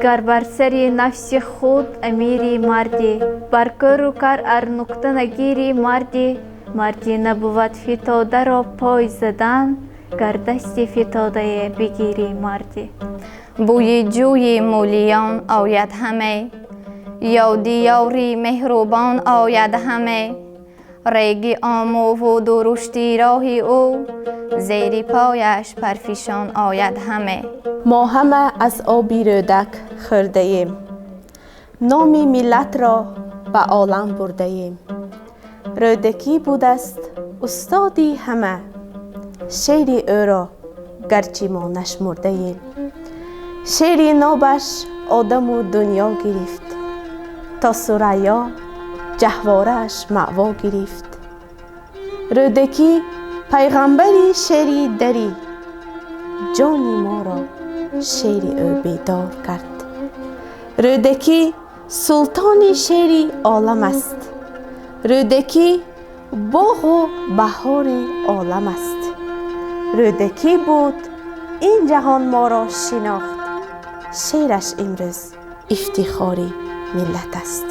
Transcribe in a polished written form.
Гар бар сари нафси худ амирӣ, мардӣ, бар кӯру кар ар нукта нагирӣ, мардӣ. Мардӣ набувад фитодаро пой задан, гар дасти фитодае бигирӣ, мардӣ. Бӯи ҷӯи мӯлиён ояд ҳаме, ёди ёри меҳрубон ояд ҳаме. Реги Омӯву дурушти роҳи ӯ зери пояш парфишон ояд ҳаме. Мо ҳама аз оби Рӯдак хӯрдаем, номи миллатро ба олам бурдаем. Рӯдакӣ будаст устоди ҳама, шеъри ӯро гарчи мо нашмурдаем. Шеъри нобаш одаму дунё гирифт, то Сурайё ҷаҳворааш маъво гирифт. Рӯдакӣ пайғамбари шеъри дарӣ, ҷони моро шеъри ӯ бедор кард. Рӯдакӣ султони шеъри олам аст. Рӯдакӣ боғу баҳори олам аст. Рӯдакӣ буд, ин ҷаҳон моро шинохт, шеъраш имрӯз ифтихори миллат аст.